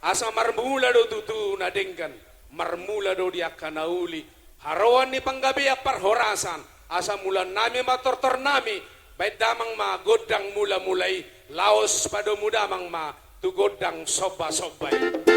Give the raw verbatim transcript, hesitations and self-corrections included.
Asa marmula do tutu na denggan, marmula do di angka na uli, haroan ni panggabean parhorasan, asa mulaannami ma tortornami, baen damang ma gondang mulamula i, laos padomu damang ma tu gondang sombasomba i.